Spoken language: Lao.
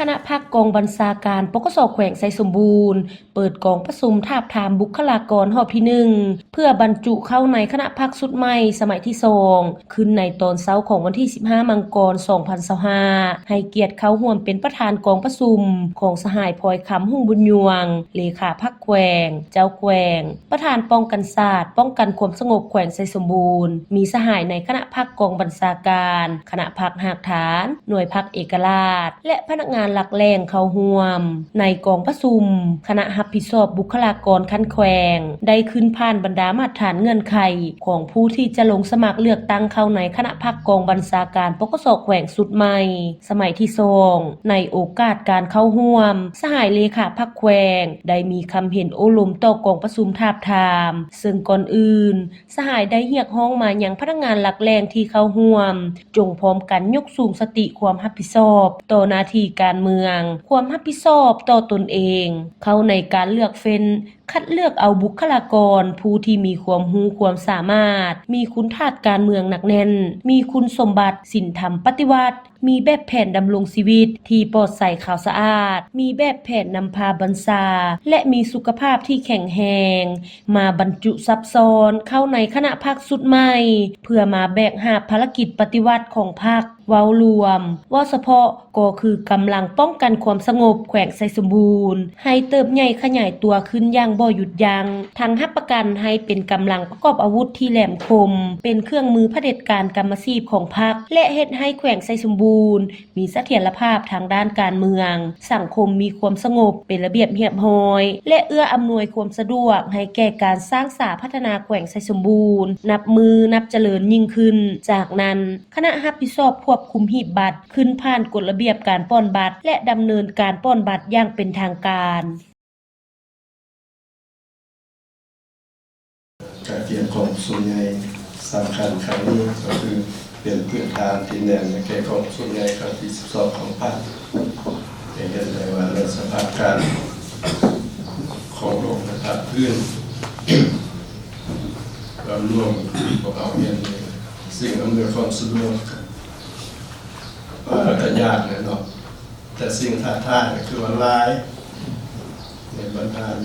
ຄະນະພັກກອງບັນຊາການ ປກສ ແຂວງໄຊສົມບູນ ເປີດກອງປະຊຸມທາບທາມບຸກຄະລາກອນຮອບທີໜຶ່ງ ເພື່ອບັນຈຸເຂົ້າໃນຄະນະພັກຊຸດໃໝ່ສະໄໝທີສອງ ຂຶ້ນໃນຕອນເຊົ້າຂອງວັນທີສິບຫ້າ ມັງກອນ ສອງພັນຊາວຫ້າ ໃຫ້ກຽດເຂົ້າຮ່ວມເປັນປະທານກອງປະຊຸມຂອງສະຫາຍ ພອຍຄຳ ຮຸ່ງບຸນຍວງ ເລຂາພັກແຂວງ, ເຈົ້າແຂວງ, ປະທານປ້ອງກັນຊາດ, ປ້ອງກັນຄວາມສະຫງົບແຂວງໄຊສົມບູນ, ມີສະຫາຍໃນຄະນະພັກກອງບັນຊາການ, ຄະນະພັກຮາກຖານ, ໜ່ວຍພັກເອກະລາດ ແລະ ພະນັກງານຫຼັກແຫຼ່ງເຂົ້າຮ່ວມ. ໃນກອງປະຊຸມ, ຄະນະຮັບຜິດຊອບບຸກຄະລາກອນຂັ້ນແຂວງ ໄດ້ຂຶ້ນຜ່ານບັນດາມາດຖານເງື່ອນໄຂຂອງຜູ້ທີ່ຈະລົງສະໝັກເລືອກຕັ້ງເຂົ້າໃນຄະນະພັກກອງບັນຊາການ ປກສ ແຂວງຊຸດໃໝ່ ສະໄໝທີສອງ ໃນໂອກາດການເຂົ້າຮ່ວມ, ສະຫາຍເລຂາພັກແຂວງ ໄດ້ມີຄຳເຫັນໂອ້ລົມຕໍ່ກອງປະຊຸມທາບທາມ, ເຊິ່ງກ່ອນອື່ນ ສະຫາຍໄດ້ຮຽກຮ້ອງມາຍັງພະນັກງານຫຼັກແຫຼ່ງທີ່ເຂົ້າຮ່ວມ ຈົ່ງພ້ອມກັນຍົກສູງສະຕິຄວາມຮັບຜິດຊອບຕໍ່ໜ້າທີ່ການເມືອງ, ຄວາມຮັບຜິດຊອບຕໍ່ຕົນເອງ, ເຂົ້າໃນການເລືອກເຟ້ນ ຄັດເລືອກເອົາບຸກຄະລາກອນຜູ້ທີ່ມີຄວາມຮູ້ຄວາມສາມາດ, ມີຄຸນທາດການເມືອງໜັກແໜ້ນ, ມີຄຸນສົມບັດສິນທຳປະຕິວັດ, ມີແບບແຜນດຳລົງຊີວິດທີ່ປອດໃສຂາວສະອາດ, ມີແບບແຜນນຳພາບັນຊາ ແລະ ມີສຸຂະພາບທີ່ແຂງແຮງ, ມາບັນຈຸຊັບຊ້ອນເຂົ້າໃນຄະນະພັກຊຸດໃໝ່ ເພື່ອມາແບກຫາບພາລະກິດປະຕິວັດຂອງພັກ. ເວົ້າລວມ, ເວົ້າສະເພາະກໍຄືກຳລັງປ້ອງກັນຄວາມສະຫງົບແຂວງໄຊສົມບູນ ໃຫ້ເຕີບໃຫຍ່ຂະຫຍາຍຕົວຂຶ້ນຢ່າງບໍ່ຢຸດຢັ້ງ, ທັງຮັບປະກັນໃຫ້ເປັນກຳລັງປະກອບອາວຸດທີ່ແຫຼມຄົມ, ເປັນເຄື່ອງມືຜະເດັດການກຳມະສີບຂອງພັກ ແລະ ເຮັດໃຫ້ແຂວງໄຊສົມບູນ ມີສະຖຽນລະພາບທາງດ້ານການເມືອງ, ສັງຄົມມີຄວາມສະຫງົບ, ເປັນລະບຽບຮຽບຮ້ອຍ ແລະ ເອື້ອອຳນວຍຄວາມສະດວກໃຫ້ແກ່ການສ້າງສາພັດທະນາແຂວງໄຊສົມບູນ ນັບມື້ນັບຈະເລີນຍິ່ງຂຶ້ນ. ຈາກນັ້ນ, ຄະນະຮັບຜິດຊອບຄວບຄຸມຮີບບັດ ຂຶ້ນຜ່ານກົດລະບຽບການປ່ອນບັດ ແລະ ດຳເນີນການປ່ອນບັດຢ່າງເປັນທາງການ. ການກຽມກອງປະຊຸມໃຫຍ່ສຳຄັນຄັ້ງນີ້ກໍຄືເປັນພື້ນຖານທີ່ແໜ້ນແກ່ກອງປະຊຸມໃຫຍ່ຄັ້ງທີສິບສອງຂອງພັກ ໃຫ້ເຫັນໄດ້ວ່າໃນສະພາບການຂອງໂລກ ແລະ ພາກພື້ນ ລວມພວກເຮົາເຫັນສິ່ງອຳນວຍຄວາມສະດວກ ເອີ ກໍຍາກແຫຼະເນາະ ແຕ່ສິ່ງທ້າທາຍກໍຄືວ່າຫຼາຍ ໃນບັນດາໂຍ